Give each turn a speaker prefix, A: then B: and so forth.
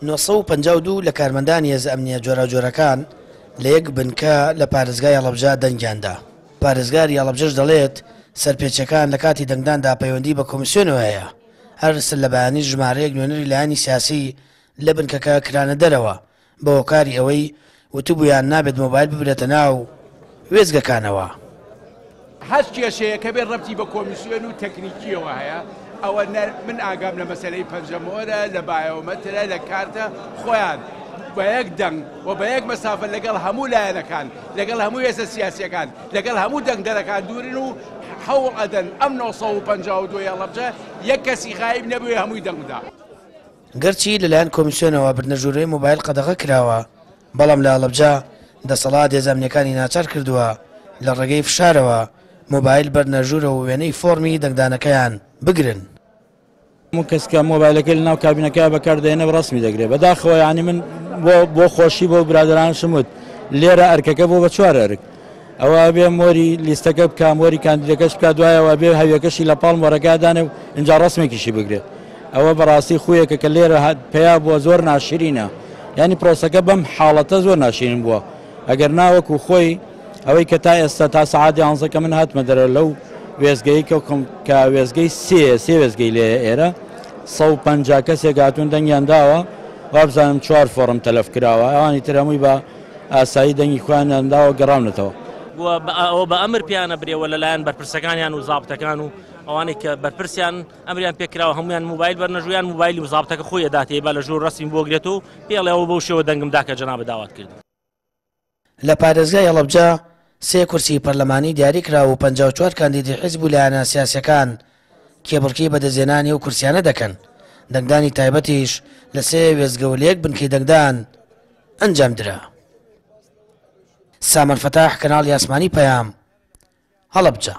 A: 952 لە کارمەندانی هێزە ئەمنییە جۆراوجۆرەکان لە یەک بنکە لە پارێزگای هەڵەبجە دەنگیان دا. پارێزگاری هەڵەبجەش دەڵێت، سەرپێچیەکان لە کاتی دەنگداندا پەیوەندی بە کۆمیسیۆنەوە هەیە. هەر سەرلەبەیانیش ژمارەیەک نوێنەری لایەنی سیاسی لە بنکەکە کرانە دەرەوە، بە هۆکاری ئەوەی وتبوویان نابێت مۆبایل ببرێتە ناو وێستگەکانەوە.
B: هەر کێشەیەک هەبێت ڕەبتی بە کۆمیسیۆن و تەکنیکییەوە هەیە، ئەوە نە من ئاگام لە مەسەلەی پەنجەمۆرە، لە بایۆمەترە، لە کارتە، خۆیان بە یەک دەنگ و بە یەک مەسافە لەگەڵ هەموو لایەنەکان، لەگەڵ هەموو هێزە سیاسییەکان، لەگەڵ هەموو دەنگدەرەکان دوورن و هەوڵ ئەدەن ئەم 952 ی هەڵەبجە یەک کەسی غایب نەبوێ هەمووی دەنگ بدا.
A: گەرچی لەلایەن کۆمیسیۆنەوە بردنە ژوورەوەی مۆبایل قەدەغە کراوە، بەڵام لە هەڵەبجە دەسەڵات هێزە ئەمنییەکانی ناچار کردووە لە ڕێگەی فشارەوە مۆبایل بەرنە ژوورەوە و وێنەی فۆڕمی دەنگدانەکەیان بگرن.
C: هەموو کەس کە مۆبایلەکەی لەناو کابینەکەیا بەکار دەهێنێ ڕەسمی دەگرێ بەداخەوە یانی من بۆ بۆ خۆشی بۆ برادەرانشم وت لێرە ئەرکەکە بۆ بە چوار ئەرک ئەوە ئەبێ مۆری لیستەکە بکا مۆری کاندیدەکەش بکا دوایەوە ئەبێ هەویەکەشی لە پاڵ مۆرەکە دانێ و ئینجا ڕەسمێکیشی بگرێت ئەوە بەڕاستی خویەکە کە لێرە پەیا بووە زۆر ناشرینە یعنی پرۆسەکە بەم حاڵەتە زۆر ناشرین بووە ئەگەر ناوەکو خۆی ئەوەی کە تا ئێستا تا سەعات یانزە کە من هاتمە دەرەوە لەو وێستگەی کە کە وێستگەی سێ سێ وێستگەی لێ ئێرە 150 کەسێک هاتوون دەنگیان داوە وابزانم چوار فۆڕم تەلەف کراوە ئەوانی تر هەمووی بە ئاسایی دەنگی خۆیانیان داوە گەڕاونەتەوە.
D: و ئەوە بە ئەمر پێیانە برێ و لەلایەن بەرپرسەکانیان و زابتەکان و ئەوانەی کە بەرپرسیان ئەمریان پێکراوە هەمویان موبایل بەرنە ژوویان موبایلی و زابتەکە خۆی ئەداتێ با لە ژوور ڕەسمی بۆ گرێت و پێڵێ ئەوە بەو شێوە دەنگم دا کە جەنابت داوات کرد.
A: لە پارێزگای هەڵەبجە سێ کورسی پەرلەمانی دیاریکراو و 54 کاندیدی حیزب و لایەنە سیاسیەکان کێبڕکێی بەدەستهێنانی ئەو کورسیانە دەکەن، دەنگدانی تایبەتیش لە سێ وێستگە و لە یەک بنکەی دەنگدان ئەنجامدرا. سامان فەتاح، کەناڵی ئاسمانی پەیام، هەڵەبجە.